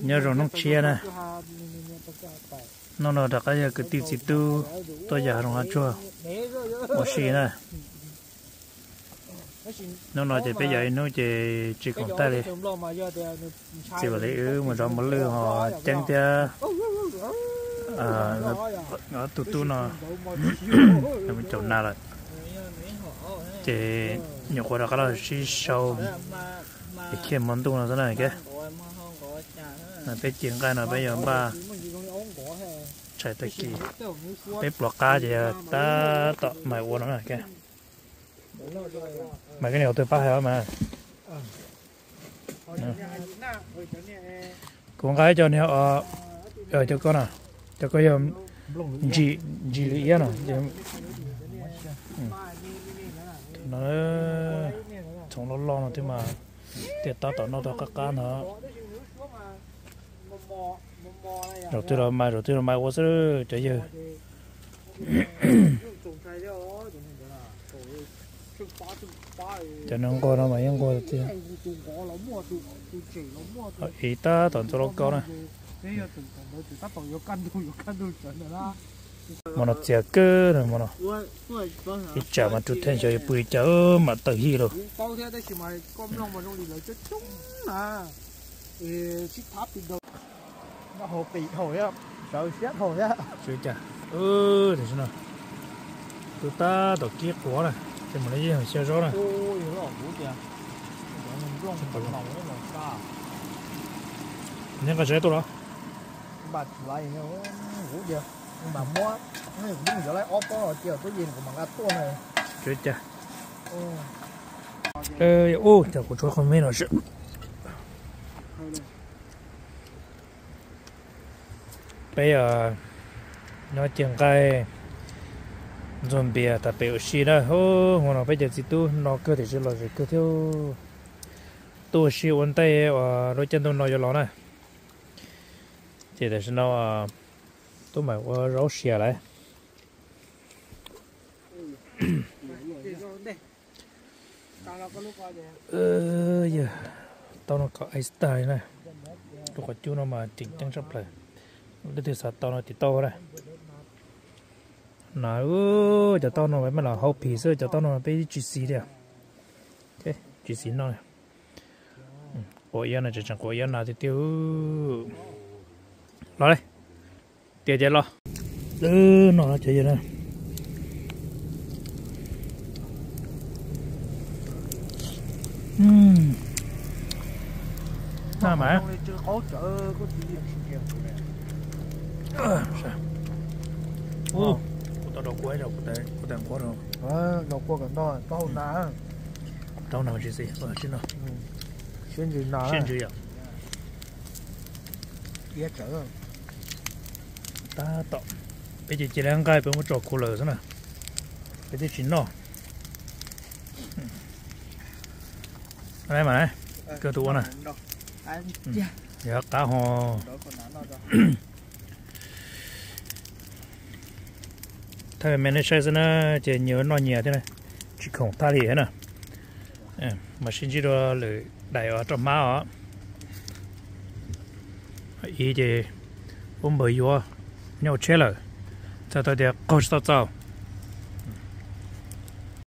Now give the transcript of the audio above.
Nyob zoo hnub tshiab na, hnub no rov qab yog kwv tij txiv tub tuaj yos hav zoov hav tsuag ua si na. Hnub no ces peb yos ib hnub ces tsis khoom tag li. Txiv Vam Leej wb mus zov mos lwj ho ceeb thiab ob tug tub no caum nas lawm. Ces nyuam qhuav rov qab los sib sau es khiav hmo ntuj no xwb na. Peb ci nqaij no peb yuav npaj tshais tag kis, peb pluas qab ces yog tab tom mas ua no na. Mas koj niam tus pab hais mas kuv nqa ib co niag, cov ko na, cov ko yog ntsis lwm iab no. Txhoov loj loj no thiab mas tiaj tab tom noj tau qab qab ntag. Zaum twg los mas, zaum twg los mas ua xwb cov yawg. Cov neeg nquag no mas yeej nquag tiag. Ib tab tom ntxuav lauj kaub na. Hmo no txias kawg na hmo no. Ib tsam mas rub theej xyov yuav pw li cas mam tawm hij lauj. Cas, tam sim no twb tab tom kib quav na, ces mam li yeej xyaw zaub na. Neb nqa tsheb tuaj los? Ua cas, ua cas kuv tshuav qhov me no sib. Peb nyob cia nqaij ntxuag npias tas pem ua si na. Hmo no peb cov txiv tub no kawg tiam sis los zem kawg thiab. Tuaj ua si ua ntej uas lub caij ntuj no yuav los na. Ces tam sim no tub mam ua zaub siav lawm. Yog tau no kom ice style na. Lub qhov cub no mas ceev ceev tshaj plaws. Leej twg xav tau no tiv tauj na. No, cov tauj no mas los hau phim xwb, cov tauj no peb tsis xis li. Tsis xis noj. Quav iab no tseem quav iab nas tiag tiag. Los li, tias ces los. Noj no ces yog na. Noj mas. Kuv tau rau kuv, kuv tau nquab rau. Rau nas tsis xis, sib ntsws nas, sib ntsws yom. Tab tom peb ces cia li nqaij peb muab tso kuv lawm xwb na. Peb twb tsis noj. Mas, kawg tus ua na. Yog qab ho. Thaij me nej saib xwb na, ces nyias noj nyias thiab na, tsis khoom thaj li thiab na. Mas sib ntsib dua lwm daim rau hmab os. Ib ces ub npawg yuav nyob hauv tsheb lawm, txhais tau tias qaug tsis tau txaus.